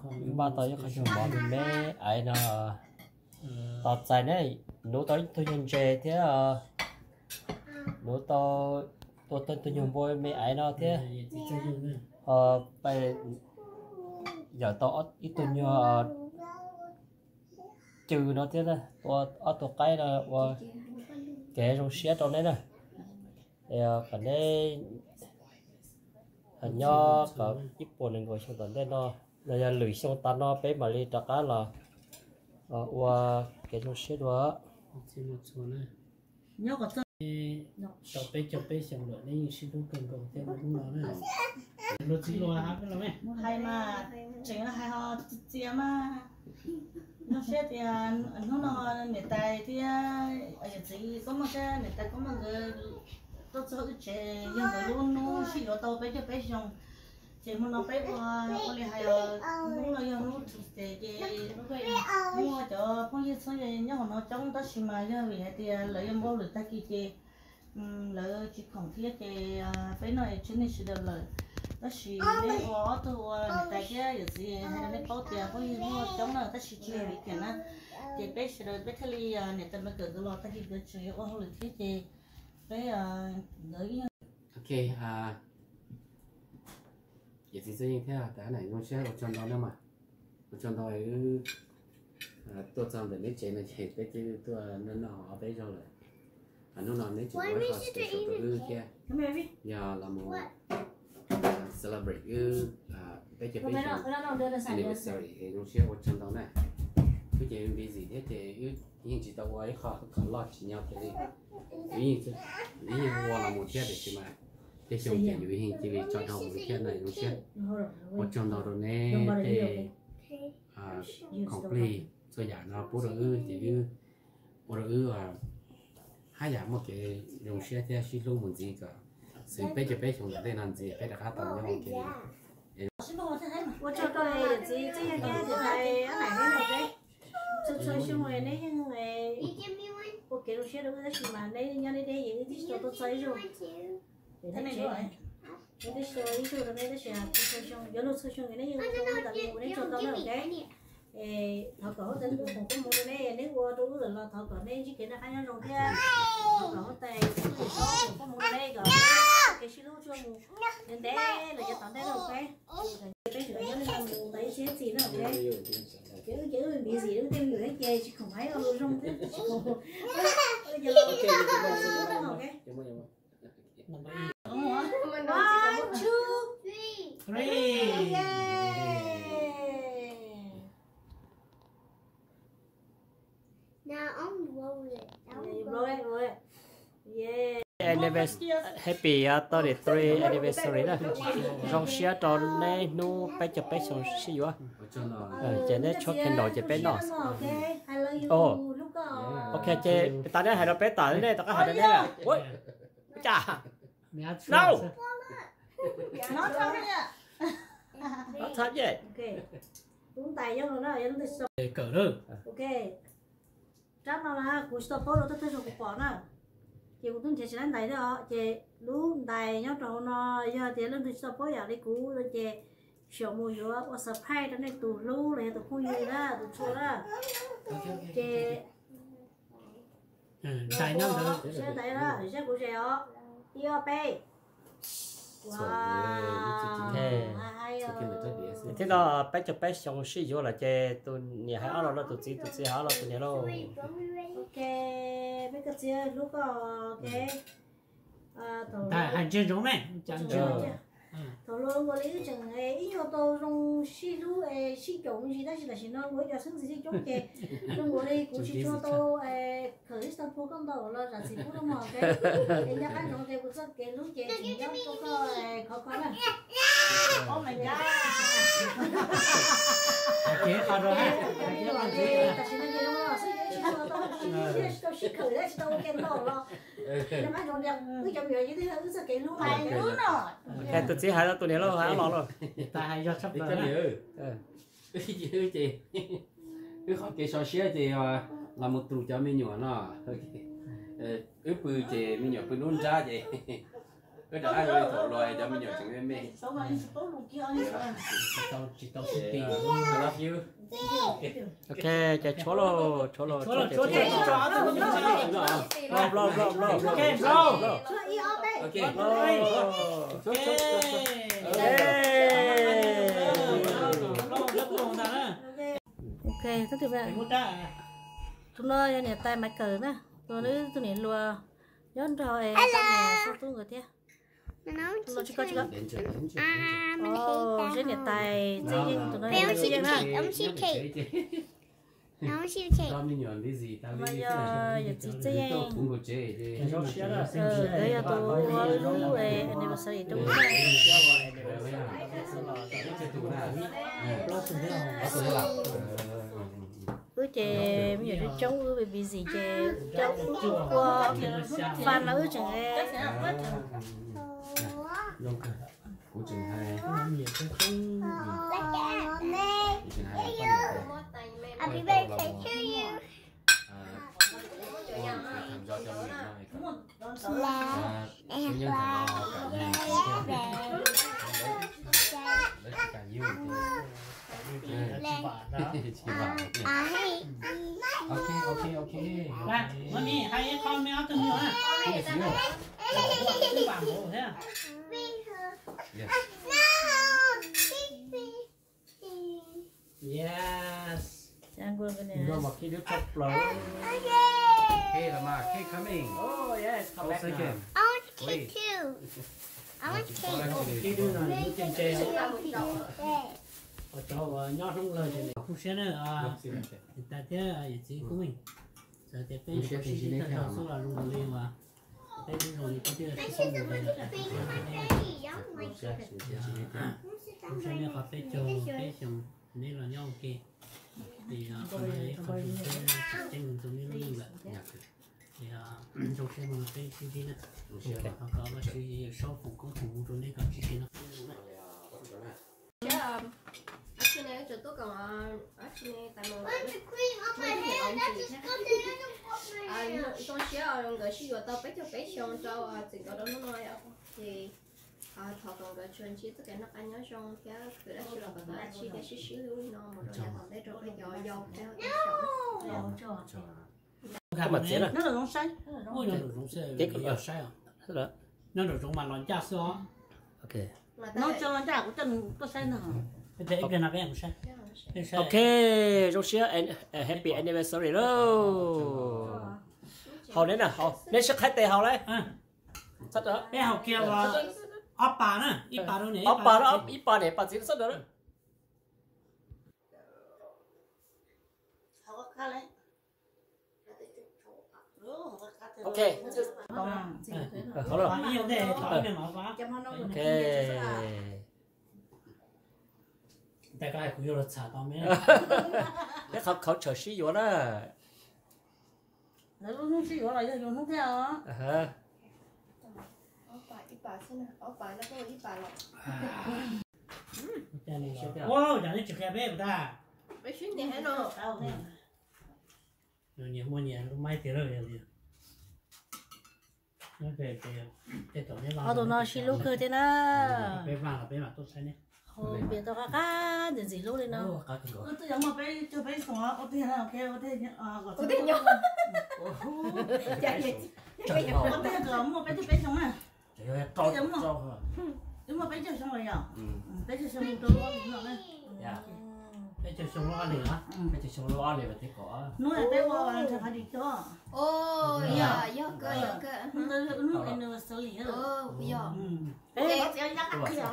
Npaj tau ib qho nyuag mov me me aiv no tos txais ne. Nuv tau ib tug nyuag ntses thiab nuv tau tua tau ib tug nyuag npua me aiv no thiab ho yawm tau ib tug nyuag cw no thiab tua ob tug qaib no ua kev zoo siab rau neb na. Kom neb nyob kom ib puas nees nkaum xyoo tom ntej no, los yog lwm xyoo tas no peb mam li rov qab los ua kev zoo siab dua. Nyob kom txog tau peb caug peb xyoo lawm neb yeej sib hlub kawg nkaus thiab hnub no na. Hais mas tseem hais ho txias mas zoo siab tias hnub no niam tais thiab yawm txiv Koob Meej thiab niam tais Koob Meej nkawd tuaj txog wb tsev yog nkawd lub hnub sib yuav tau peb caug peb xyoo. Ces hmo no peb ua ua li hais hnub no yog hnub Tuesday ces muaj cov phooj ywg txhua nyob hauv no coob tab sis mas yog vim hais tias lawv yog npauj lwm tag kis ces lawv tsis khoom thiab ces peb no tsis nej sawv daws lawm. Tab sis nej ua ob tug ua niam tais thiab yawm txiv hais rau nej paub tias phooj ywg muaj coob na tab sis tsis yog vim tias na. Ces peb sawv daws peb thiaj li niam tais Maiv Kawm nkawd los tag kis nkawd tseem yuav ua hauj lwm thiab ces peb nkawd ib yawm txiv Txawj Yeej thiab tas na zoo siab ua tsaug ntau na mas. Ua tsaug ntau wb tuaj txog ntawm neb tsev no ces peb twb tuaj noj noj ob peb zaug lawm. Hnub no neb tseem ua ib qho special rau wb thiab yog los mus celebrate wb peb caug peb xyoos anniversary es zoo siab ua tsaug ntau na. Wb ces busy thiab ces wb yeej tsis tau ua ib qho kom loj tsim nyog kiag li. Wb yeej ua los mus thiab tiam sis mas tej xyoo ces yus yeej cia li tso dhau mus thiab na zoo siab. Ua tsaug ntau rau neb tej khoom plig txhua yam no pub rau wb ces wb ua rau wb haj yam muaj kev zoo siab thiab sib hlub mus ntxiv kom xwv peb caug peb xyoo tom ntej no ntxiv peb rov qab tau nyob ua ke. Ua tsaug rau txiv Txawj Yeej thiab tais ab naim neb na. Txhua txhua xyoo neb yeej ua kev zoo siab rau wb tab sis mas neb nyob neb deb ces wb twb tsis tau tuaj txog ib zaug. Neb tsis tau ib zaug rau neb tab sis txhua xyoo yuav luag txhua xyoo neb yeej ua rau wb tas li ua neb tsaug ntau na ok. Thov kom huab tais ua foom koob hmoov rau neb, neb ua rau wb lawm los thov kom neb ntsib kev noj qab nyob zoo thiab thov kom huab tais ua foom koob hmoov rau neb kom kev sib hlub tsuas mus ntev ntev los yav tom ntej na ok. Peb sawv daws nyob li no mus tas ib txhia txim na ok. Ces wb ces wb busy wb tej me nyuam ces tsis khoom hais ua zoo thiab tsis khoom. One, two, three. Anniversary, happy thirty three anniversary na. Zoo siab rau neb hnub peb caug peb xyoo sib yuav. Ces neb tshuab candle ces peb noj. Ok ces tas neb hais rau peb tas nej rov qab hais rau neb. Ua cas? No. Txhob ye. Lub ntais nyob no na, yog lub ntais. Kawm na. Ok. Rab no na kuv tsis tau paub rau thawj thawj zaug kuv pom na. Ces kuv twb nrhiav tsis laib ntais thiab os. Ces lub ntais nyob rau hauv no yog tias leej twg tsis tau paub yam li kuv no ces xyaum mus yuav ua surprise rau nej tus hlub los yog tus phooj ywg na, tus tshua na. Ces ntais nyob ntawd, seb ntais na, seb kuv ze os. Ib ob peb. Thiab no peb caug peb xyoo sib yuav lawm ces tus niam hais ob los rau tus txiv, tus txiv hais ob los tus niam lauj. Ok, peb koj txiv hlub koj, ok. Hais ntshe ntsoov ne. Thaum luag ua li wb tseem ib nyuag tau zoo sib hlub es sib caum me ntsis tab sis tam sim no ua ib co xeeb ntxwv sib coob ces zoo ua li kuv tsis tshua tau khawm ib tag pua koj ntau los zam txim pub rau mog, es nco qab ntsoov tias kuv txoj kev hlub ces tseem nyob rau koj khov kho na. Tam sim no ces zoo los xwb, tsis tshua tau sib hlub thiab tsis tau sib khawm thiab tsis tau ua ke ntau los nco qab ntsoov tias wb cov me nyuam yeej yog wb txoj kev hlub no. Tus txiv hais rau tus niam lauj, hais ob los lauj. Wb ces wb qhov kev so siab ces los mus tus cov me nyuam no. Wb pw ces me nyuam pw nruab nrab ces wb rov qab thaum luag cov me nyuam tseem me me. Tsis tau xub ti. Ok, ces tshuab lauj, tshuab lauj, tshuab ces tshuab. Blow, blow, blow, blow. Ok, blow. Ok, blow. Ok, tab sis tus no yog niam tais Michael na, tus no yog tus niam hluas nyob nrog es niam Xyooj Tub nkawd thiab. Tus no tsis koj tsis koj. Zeb niam tais Txej Yeej, tus no yog Txej Yeej na. Tus no yog yawm txiv Txej Yeej. Nkawd yog tus ua lub anniversary rau wb. Wb ces me nyuam coob coob wb busy busy ces coj wb ua fan los wb tseem Mami, hais ib qho me ob tug me nyuam na. Ib pam npaum thiab. Yes. Nrog mas khi lub tshaj plaws. Khi los mas khi coming. Oh yes, come back now. I want cake too. I want cake. Khi lub no lub cem cem. Ua cov uas nyob hlub lawm ces kuj siab na. Niam tais thiab yawm txiv Kub Meej, txawm tias peb sib tag zog xwb los zoo nkaus li uas peb twb zoo li peb twb sib ntawd. Zoo siab nej qhov peb caug peb xyoo neb los nyob ua ke, ces qhov no yog ib qho zoo siab tseem ceeb ntxuav neb lub neej lawm. Ces zoo siab no peb sib ntsib na. Thov kom Vajtswv saub foom koob foom hmoov rau neb kom tsis tsis no. Zoo siab nkawd sib yuav tau peb caug peb xyoo rau txwm nkaus rau hnub no yom. Ces thov kom nkawd tsuas ntsib txoj kev noj qab nyob zoo thiab khwv dab tsi los kom tau dab tsi thiab sib sib hlub li no mus rau yav tom ntej rau peb cov yau peb hauv teb chaws. Koj mam txiav na. Nyob nraum zoov mas los ncaj xwb os. Ok. Nws tsis los ncaj kuv coj nws tuaj saib ntag. Ok, zoo siab, happy anniversary lauj. Haus neb na, haus neb sib qhaib tes haus lauj. Peb haus kiag ob pas na, ib pas rau niam, ob pas, ib pas niam, ib pas txiv, sawv daws na. Ok. Haus lawm. Ok. Peb qhov khauv tshawm sib yuav na. Lawv lub hnub sib yuav los yog yus hnub thiab os. Ua cas nej tsis qhia peb ua tag? Nyias muaj nyias lub maib tiag lawm. Ob tug no sib hlub kawg thiab na. Piav tau qab qab ntxim ntxim hlub li no. Muaj peb caug xyoo los yog? Peb caug xyoo rau no. Peb caug xyoo lub ob hlis, peb caug xyoo lub ob hlis vas thib kaum. Hnub peb ua Valentine party coj. Yog, yog, hnub anniversary. Peb txiv nyab qab qhia.